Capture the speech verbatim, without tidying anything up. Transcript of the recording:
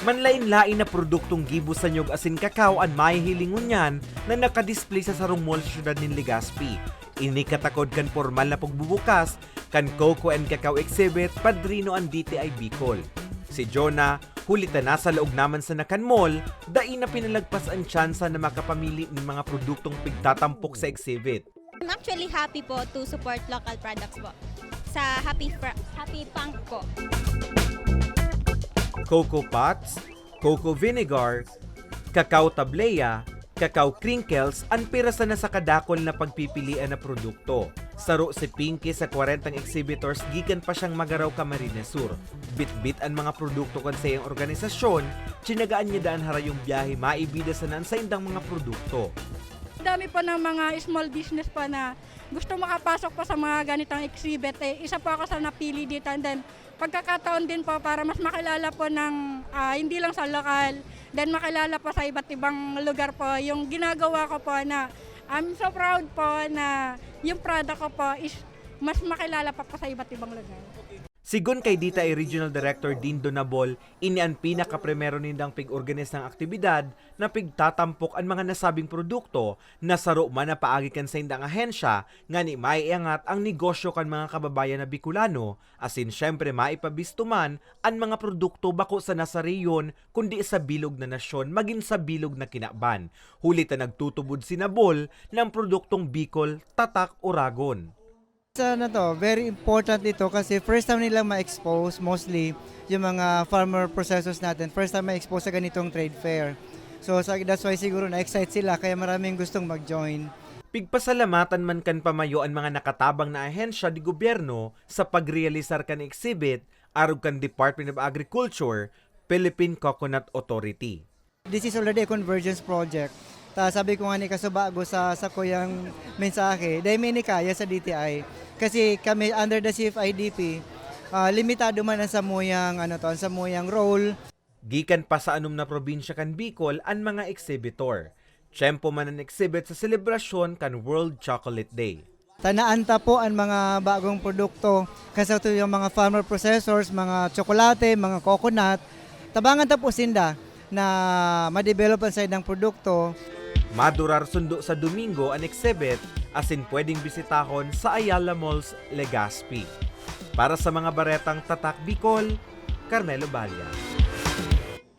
Manlain-lain na produktong gibo sa niyog asin kakao an mahihiling ngunyan na nakadisplay sa sarong mall sa siyudad nin Legazpi. Ini katakod kan pormal na pagbubukas kan Coco and Cacao Exhibit, padrino an D T I Bicol. Si Jonah, huli ta nasa laog naman sana kan mall, dai na pinalagpas an tsansa na makapamili nin mga produktong pigtatampok sa exhibit. I'm actually happy po to support local products po sa Happy Fra- Happy Punk po. Coco Pots, Coco Vinegar, Cacao Tableya, Cacao Crinkles an pira sana sa kadakul na pagpipilian na produkto. Saro si Pinky sa kwarentang exhibitors gikan pa siyang Magaraw, Camarines Sur. Bitbit an mga produkto kan saiyang organisasyon, tinagaan niya daan harayong biyahe maibida sana an saindang mga produkto. Dami po ng mga small business po na gusto makapasok po sa mga ganitong exhibit. Eh, isa po ako sa napili dito. And then, pagkakataon din po para mas makilala po ng, ah, hindi lang sa lokal, then makilala po sa iba't ibang lugar po yung ginagawa ko po na I'm so proud po na yung product ko po is mas makilala pa po sa iba't ibang lugar. Sigon kay D T I Regional Director Dean Donabol, ini an pinakaprimero nindang pig-organis na aktibidad na pigtatampok an mga nasabing produkto na saro man na paagi kan saindang ahensya, ngani maiangat ang negosyo kan mga kababayan na Bicolano, asin siyempre maipabisto man an mga produkto bako sana sa rehiyon kundi sa bilog na nasyon magin sa bilog na kinaban. Huli ta nagtutubod si Nabol na ang produktong Bicol, tatak, oragon. Sa ano to, very important ito kasi first time nilang ma-expose mostly yung mga farmer processors natin. First time ma-expose sa ganitong trade fair. So sa- that's why siguro na-excite sila kaya maraming gustong mag-join. Pigpasalamatan man kan pamayo an mga nakatabang na ahensya de gobyerno sa pagrealisar kan exhibit arog kan Department of Agriculture, Philippine Coconut Authority. This is already a convergence project. Ta sabi ko nga ni kasubago sa sa kuyang mensahe, dahil may inikaya sa D T I. Kasi kami under the C F I D P, ah, limitado man ang samuyang ano to, ang samuyang role. Gikan pa sa anom na probinsya kan Bicol an mga exhibitor. Tiyempo man an exhibit sa selebrasyon kan World Chocolate Day. Tanaan ta po ang mga bagong produkto. Kasi ito yung mga farmer processors, mga tsokolate, mga coconut. Tabangan ta po sinda na ma-develop ang saindang produkto. Madurar sundo sa Domingo an exhibit asin pwedeng bisitahon sa Ayala Malls, Legazpi. Para sa mga baretang Tatak Bicol, Carmelo Balla.